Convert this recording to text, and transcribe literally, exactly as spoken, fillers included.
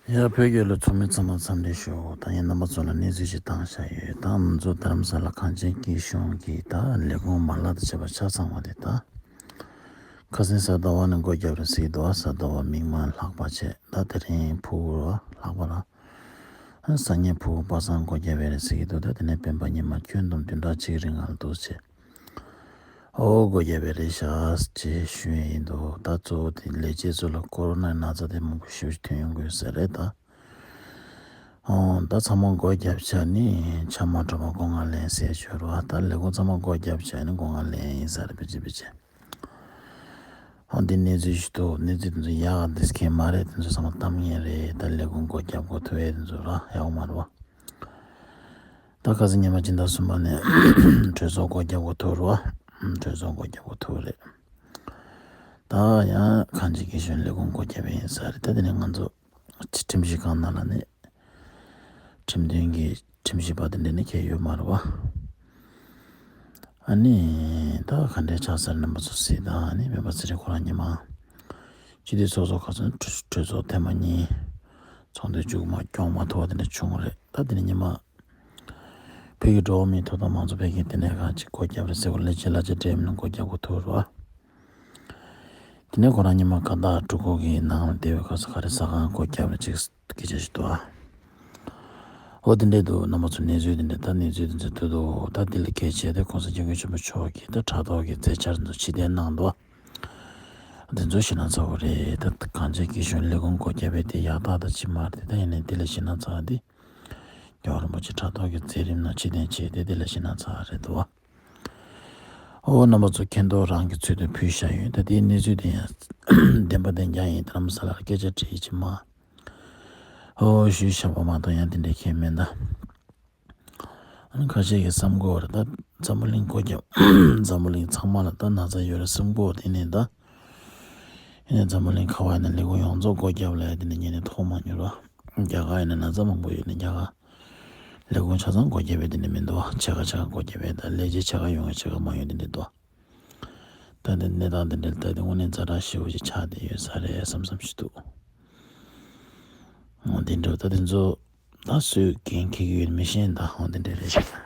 ཡ། བོད་རྒྱལ་ལོ་ཚོགས་མི་ཚང་མ་འཚམས་འདྲི་ཞུ། ད་ཡིན་རྣམ་པ་ཚོ་ལ་གནས་ཚུལ་ཞིག་བཏང་བཞག་ཡོད། ད་ང་ཚོ་རྡ་རམ་ས་ལ་གངས་ཅན་སྐྱིད་གཤོངས་ཀྱི་ད་ལས་ཁུངས་མ་ལག་དང་བཅས་པ་ཆ་ཚང་བ་དེ་ད་ཁ་སང་གཟའ་ཟླ་བ་ནས་སྒོ་བརྒྱབ་རེད་ཟེར་གྱི་འདུག་གཟའ་ཟླ་བ་མིག་དམར་ལྷག་པ་བྱས། ད་དེ་རིང་ཕུར་བུ་ལྷག་པ་ར། སང་ཉིན་ཕུར་བུ་པ་སངས་སྒོ་བརྒྱབ་པ་རེད་ཟེར་གྱི་འདུག་ད་དེ་ནས་སྤེན་པ་ཉི་མ་ཁྱོན་བསྡོམས་བདུན་ཕྲག་གཅིག་རིང་ལ་འདུག་ཟེར། ཨོ་སྒོ་བརྒྱབ་པ་རེད་ཤག་ཅེས་ཞུ་ཡས་ཡིན་འདུག་ད་གཙོ་བོ་དེ་ལས་བྱེད་ཚོ་ལ་ཀོ་རོ་ནའི་ན་ཚ་དེ་མང་པོ་ཞེ་པོ་ཞིག་ཐོན་ཡོང་གི་ཡོད་ས་རེད་ད། ཨོ་ད་ཚང་མ་སྒོ་བརྒྱབ་ཆ་ནི་ཆ་མ་འགྲོ་བ་སྒོ་ང་ལེན་ཟེར་ཞོར་བ། ད་ལས་ཁུངས་ཚང་མ་སྒོ་བརྒྱབ་ཆ་ནི་སྒོ་ང་ལེན་ཡིན་ས་རེད། པེ་ཅི་པེ་ཅི། ཨོ་འདི་གནས་ཚུལ་ཞིག་འདུག་གནས་ཚུལ་དེ་ཚོ་ཡག་འདི་སྐད་མ་རེད། དེ་ཚོ་ཚང་མ་གཏམ་ངན་རེད། ད་ལས་ཁུངས་སྒོ་བརྒྱབ་དགོས་ཐུག་ཡས་དེ་ཚོ་ར་ཡག་མ་རེད་བ། ད་ཁ་སང་ཉི་མ་སྤྱི་ཟླ་གསུམ་པ་ནས་གྲོས་ཚོགས་སྒོ་བརྒྱབ་དགོས་ཐུག་རེད་བ། གྲོས་ཚོགས་སྒོ་བརྒྱབ་དགོས་ཐུག་རེད། ད་ཡང་གངས་ཅན་སྐྱིད་གཤོངས་ལས་ཁུངས་སྒོ་བརྒྱབ་པ་ཡིན་ས་རེད། ད་དེ་ནས་ང་ཚོ་ཁྲིམས་ཞིབ་ཁང་ནང་ལ་ནི་ཁྲིམས་དོན་གྱི་ཁྲིམས་ཞིབ་པ་དེ་འདྲ་ནི་གལ་ཡོད་མ་རེད་བ། ཨ་ནི་ད་ག་འདྲའི་ཆགས་ས་རེད་རྣམ་པ་ཚོ་གཟིགས་དང་། ཨ་ནི་སྤེན་པ་ཚེ་རིང་ཁོ་རང་ཉི་མ་སྤྱི་འཐུས་ཚོགས་གཙོ་ཁ་སང་གྲོས་གྲོས་ཚོགས་ཐེངས་མ་གཉིས་ཚོགས་འདུ་མཇུག་མ་སྐྱོང་མ་ཐུབ་པ་དེ་འདྲ་བྱུང་བ་རེད། ད་དེ་ནས་ཉི་མ་བོད་ཀྱི་འགྲོ་བ་མིའི་ཐོབ་ཐང་མང་གཙོ་འཕེལ་གྱི་དེ་ནས་གང་ཅིག་སྒོ་བརྒྱབ་རེད་ཟེར་གོ་ལས་བྱེད་གླ་ཆ་སྤྲད་མིན་སྒོ་བརྒྱབ་དགོས་ཐུག་རེད་བ། དེ་ནས་ཁོ་རང་ཉི་མ་ཁ་བཏགས་འབྲུག་སྐོར་གྱི་ནང་ལ་བསྡད་པའི་སྐབས་སུ་ག་རེ་ཟ་ཁང་སྒོ་བརྒྱབ་རེད་ཅིག་སྐད་ཆ་ཞིག་འདུག་ཨ། འོ་དེ་འདྲས་འདུག་རྣམ་པ་ཚོ་གནས་ཚུལ་དེ་འདྲས། ད་གནས་ཚུལ་དེ་ཚོ་ཐོས་འདུག་ད་དེ་ལ་གལ་ཆེ་དེ་༸གོང་ས་༸སྐྱབས་མགོན་ཆེན་པོ་མཆོག་གིས་ད་དྲ་ཐོག་གི་མཛད་འཆར་ཚོ་ཕྱིར་འཐེན་གནང་འདུག་དེ་ཚོ་ཞེད་སྣང་ཚ་བོ་རེད། ད་གངས་ཅན་སྐྱིད་གཤོངས་ལས་ཁུངས་སྒོ་བརྒྱབ་པའི་དེ་ཡག་རྟགས་ད་ཅི་མ་རེད། ད་ཡིན་ནའི་དེ་ལ་ཞེད་སྣང་ཚ་བ་དེ་རྒྱལ་བ་རིན་པོ་ཆེ་དྲ་ཐོག་གི་མཛད་རིམ་ནང་ཕྱིར་འཐེན་བྱས་ཏེ་དེ་ལ་ཞེད་སྣང་ཚ་བ་རེད་འདུག་བ། ཨོ་རྣམ་པ་ཚོ་མཁྱེན་རྟོགས་རང་གི་ཚུལ་དུ་ཕུལ་བཞག་ཡོད། ད་དེའི་གནས་ཚུལ་དེ་ཡང་བདེན་པ་བདེན་རྐྱང་ཡིན། རྡ་རམ་ས་ལར་སྐད་ཆ་དྲིས་ཅི་མ། ཨོ་ཞུས་བཞག་པ་མ་གཏོགས་ཡང་དེ་འདྲའི་ཁྱད་མེད་ད། ཨ་ནི་ཁ་ཤས་ཀྱིས་བསམ་གོ་རེད། ད་འཛམ་བུ་གླིང་སྒོ་བརྒྱབ། འཛམ་བུ་གླིང་ཚང་མ་ལ་ད་ན་ཚ་ཡོད་རེད་བསམ་གོ་རེད། ཡིན་ནའི་ད་ཡིན་ནའི་འཛམ་བུ་གླིང་ག་བ་ཡིན་ན་ལས་ཁུངས་ཡོངས་རྫོགས་སྒོ་བརྒྱབ་ལ་དེ་འདྲ་ཉིན་ནས་ཐོག་མ་མྱོང་ར། རྒྱ་གར་ཡིན་ན་ན་ཚ་མང་པོ་ཡོད་ནས་རྒྱ་གར་ལས་ཁུངས་ཆ་ཚང་སྒོ་བརྒྱབ་པའི་དེ་འདྲ་མི་འདུག་ཕྱེད་ཀ་ཕྱེད་ཀ་སྒོ་བརྒྱབ་པའི་ད་ལས་བྱེད་ཕྱེད་ཀ་ཡོང་ཡ་ཕྱེད་ཀ་མ་ཡོང་དེ་འདྲ་འདུག་ད་འདི་གནས་སྟངས་དེ་འདྲ་ད་དེ་དངོས་གནས་ཛ་དྲག་ཞེ་པོ་ཅིག་ཆགས་བསྡད་ཡོད་ས་རེད་བསམ་བསམ་ཞིག་འདུག་འོ་དེ་འདྲ་ད་དེ་ཚོ་ད་སུས་འགན་འཁྱེར་གྱི་ཡོད་མི་ཤེས་ད། འོ་དེ་འདྲ་རེད་ཤག